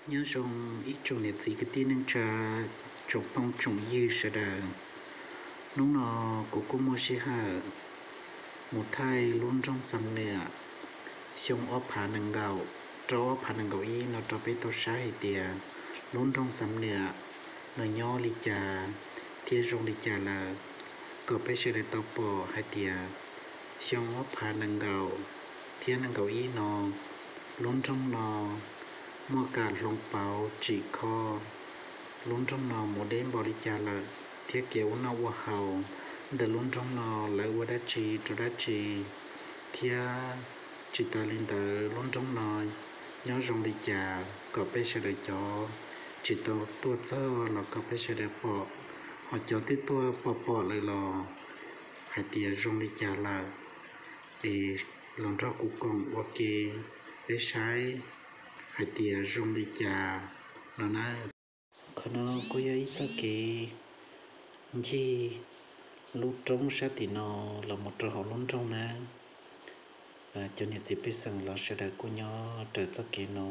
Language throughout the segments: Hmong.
Nyob zoo ib tsoom niam txiv kwv tij neej tsa, tsoom phooj tsoom ywg sawv daws. Hnub no kuv kuj muaj sij hawm mus thaij lub nroog Xam Nwam xyoo ob phav nees nkaum rau ob phav nees nkaum ib no rau peb tau saib hais tias lub nroog Xam Nwam nws nyob li cas thiab zoo li cas lawm, kom peb sawv daws tau pom hais tias xyoo ob phav nees nkaum thiab nees nkaum ib no lub nroog no muaj kam hloov pauv tsim kho lub nroog no mus deb npaum li cas lawm, thiab kev ua noj ua haus ntawm lub nroog no lawv ua dab tsi rau dab tsi, thiab tsis tas li ntawd lub nroog no nyob zoo li cas kom peb sawv daws cov tsis tau tuaj txog los kom peb sawv daws pom, ho cov twb tuaj pom pom lawm los hais tias zoo li cas lawm, es los nrog kuv koom ua ke peb saib hais tias zoo li cas no na. Qhov no kuj yog ib txoj kev ncig lub roob sab tim no los mus rau hauv lub nroog na. Cov niam txiv pej xeem los sawv daws kuj nyob raws txoj kev no,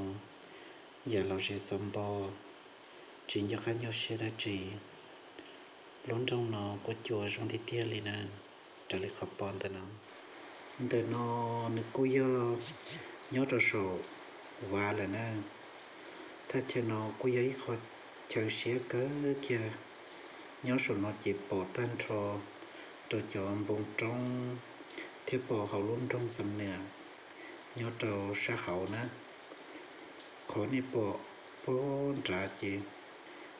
yam los ze xov npo, tsis nco qab nyuaj siab dab tsi. Lub nroog no kuj cua zoo tiag tiag li na, raws li qhov pom ntawm no. Ntawm no nws kuj yog nyob rau saum vaj lawm na. Thaj chaw no kuj yog ib qho chaw siab kawg kiag. Nyob saum no ces pom tag nrho rau cov npoo roob thiab pom hauv lub nroog Xam Nwam nyob rau sab hauv na. Qhov nej pom pog nrad ces,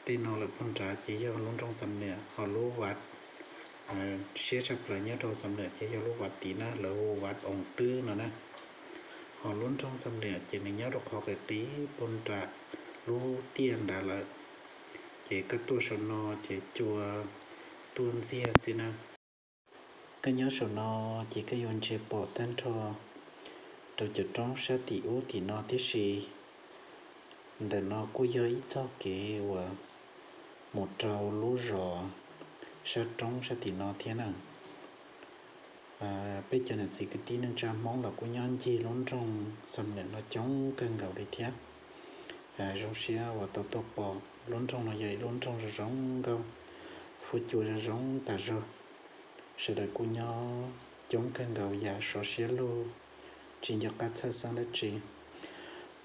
tej no lawm pog nrad ces yog lub nroog Xam Nwam, ho lub vaj siab tshaj plaws nyob rau Xam Nwam ces yog lub vaj tid na, lawv hu vaj Oos Twb no na. Ho lub nroog Xam Nwam ces nws nyob rau qhov qis qis pog nram lub tiaj nrad lawm. Ces koj tuaj saum no ces cua tuaj ntxiag xwb na. Koj nyob saum no ces koj yuav ntsia pom tag nrho rau cov roob sab tim ub tim no tib si. Ntawm no kuj yog ib txoj kev uas mus rau lub zos sab roob sab tim no thiab na. Peb cov niam txiv kwv tij neej tsa Hmoob los kuj nyob ncig lub nroog Xam Nwam no coob kawg nkaus li thiab. Zoo siab uas tau tuaj pom lub nroog no yog ib lub nroog zoo zoo nkauj, huab cua zoo zoo tas zog. Sawv daws kuj nyob coob kawg nkaus yam sov siab lug, tsis nco qab txhawj xeeb dab tsi.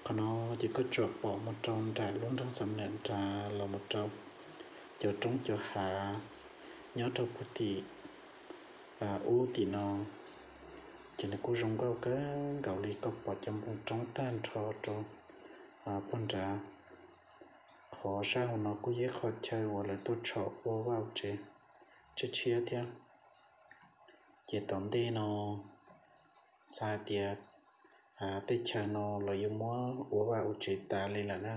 Qhov no ces koj tsuas pom mus rau nram lub nroog Xam Nwam nrad los mus rau cov roob cov hav nyob rau puag tim ub tim no, ces nws kuj zoo nkauj kawg nkaus li. Koj pom cov npoo roob tag nrho rau puag nrad. Qhov sab hauv no kuj yog ib qho chaw uas lawv tuaj tshom ua vaj ua tsev tshiab tshiab thiab. Ces tom ntej no xav hais tias tej chaw no los yuav muab ua vaj ua tsev tas li lawm na,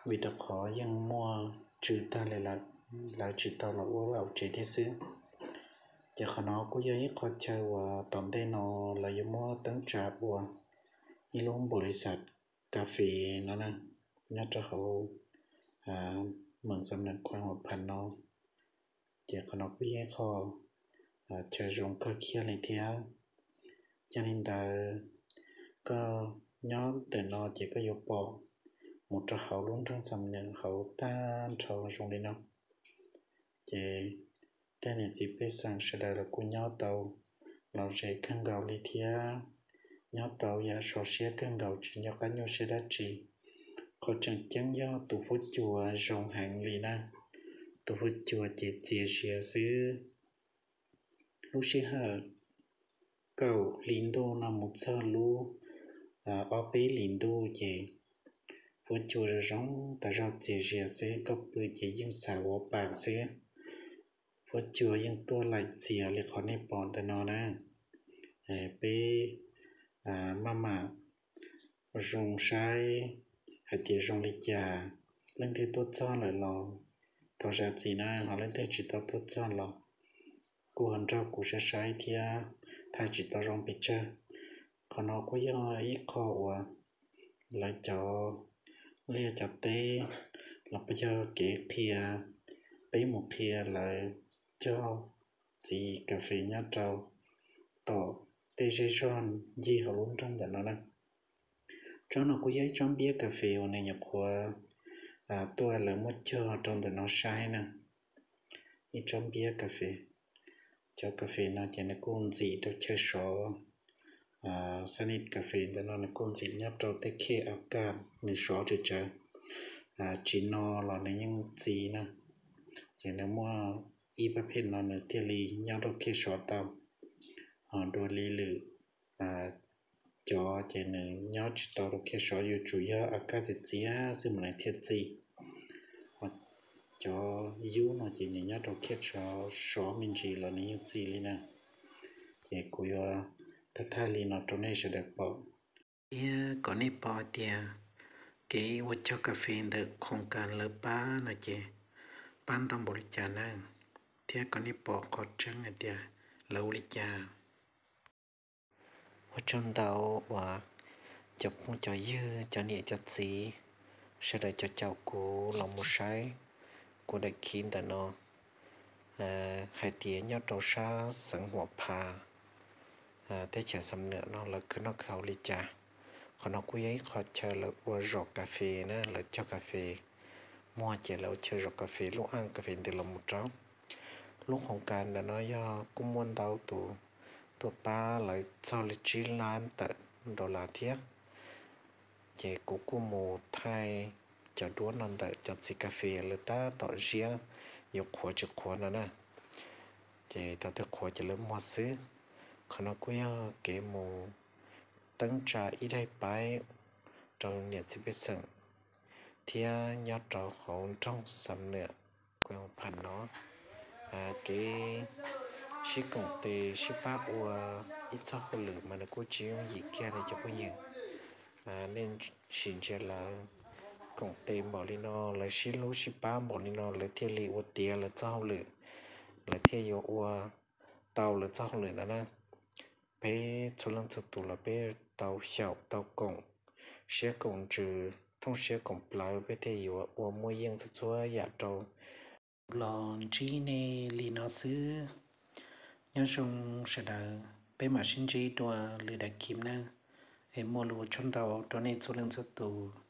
vim rau qhov yeej muaj tsw tag li lawm, lawv tsis tau los ua vaj ua tsev thiab xwb. Ces qhov no kuj yog ib qho chaw uas tom ntej no lawv yuav muab teeb tsa ua ib lub npaum li xav kas fes no na, nyob rau hauv meem Xam Nwam Khuam Huam Phas no. Ces qhov no kuj yog ib qho chaw zoo kawg kiag li thiab. Yog li ntawd, koj nyob ntawm no ces koj yuav pom mus rau hauv lub nroog Xam Nwam hauv tag nrho zoo li no. Ces tej niam txiv pej xeem sawv daws los kuj nyob tau lom zem kawg nkaus li thiab, nyob tau yam sov siab kawg nkaus tsis nco qab nyuaj siab dab tsi. Qhov tseem ceeb yog tus huab cua zoo heev li na, tus huab cua ces txias zias xwb. Lub sij hawm kaum hli ntuj no mus txog lub ob peb hlis ntuj ces huab cua zoo zoo tas zog txias zias xwb, koj pw ces yeej xav ua pam xwb. Huab cua yeej tuaj laim txias li qhov nej pom ntawm no na. Peb maj mam zoo saib hais tias zoo li cas. Leej twg tuaj txog lawm los thov zam txim na, ho leej twg tsis tau tuaj txog los kuj ho nrog kuv saib saib thiab, thaij tsis tau zoo pes tsawg. Qhov no kuj yog ib qho uas lawv cov liaj cov teb los puas yog kev qhia, peb mus qhia lawv cog txiv kas fes nyob rau tom tej zej zog ncig hauv lub nroog ntawm no na. Tsob no kuj yog ib tsob npiab kas fes uas nws nyuam qhuav tuaj lawv muab cog rau ntawm no saib na. Ib tsob npiab kas fes. Cov kas fes no ces nws kuj ntxim rau chaw sov. Xab nij kas fes ntawm no nws kuj ntxim nyob rau tej khej a kaj, nws sov tsawv tsawv. Tsis no los nws yeej txi na. Ces nws muaj ib pab phem no nws thiaj li nyob rau khej sov tau. Ho dua li lwm cov ces nws nyob tsis tau rau khej sov, yuav tsum yog a kaj txias txias xwb mas nws thiaj txi. Ho cov yub no ces nws nyob rau khej sov me ntsis los nws yeej txi li na. Ces kuv yuav thaij thaij li no rau nej sawv daws pom. Thiab kom nej pom hais tias kev ua cog kas fes ntawm khoos kas lawv pab no ces pab ntau npaum li cas na, thiab kom nej pom qhov tseeb hais tias lawv ua li cas. Ua tsaug ntau uas cov phooj cov ywg, cov niam cov txiv, sawv daws cov caum kuv los mus saib kuv daim khib ntawm no, hais tias nyob rau sab xeev Huam Pha, teb chaws Xam Nuam no lawv khwv noj khwv haus li cas. Qhov no kuj yog ib qho chaw lawv ua zos kas fes na, lawv cog kas fes muag ces lawv ua chaw zos kas fes lub aj kas fes ntawd los mus rau. Lub khoos kas ntawm no yog kuj muaj ntau tus tuaj pab lawv txog li tsib lab tawm dollar thiab. Ces kuv kuj mus thaij cov duab no ntawm cov txiv kas fes lawv tab tom ziab yuav qhuav tsis qhuav no na. Ces thaum twg qhuav ces lawv muag xwb. Qhov no kuj yog kev mus teeb tsa ib daim paib rau niam txiv pej xeem thiab nyob rau hauv nroog Xam Nuam, Huam Pha no. Kev sib koom tes sib pab ua ib txoj hauj lwm mas nws kuj tsis yooj yim kiag li cov phooj ywg. Nej sim ntsia lawv koom tes npaum li no, lawv sib hlub sib pab npaum li no lawv thiaj li ua tiav lawv txoj hauj lwm, lawv thiaj yuav ua tau lawv txoj hauj lwm no na. Peb txhua leej txhua tus los peb tau xyaum tau koom siab koom ntsws, thooj siab koom plawv peb thiaj yuav ua muaj yeej txhua txhua yam rau. Los ntsib nej li no xwb. Nyob zoo sawv daws, peb mam sib ntsib dua lwm daim khib nawb. Es muaj lus ua tsaug ntau rau nej txhua leej txhua tus.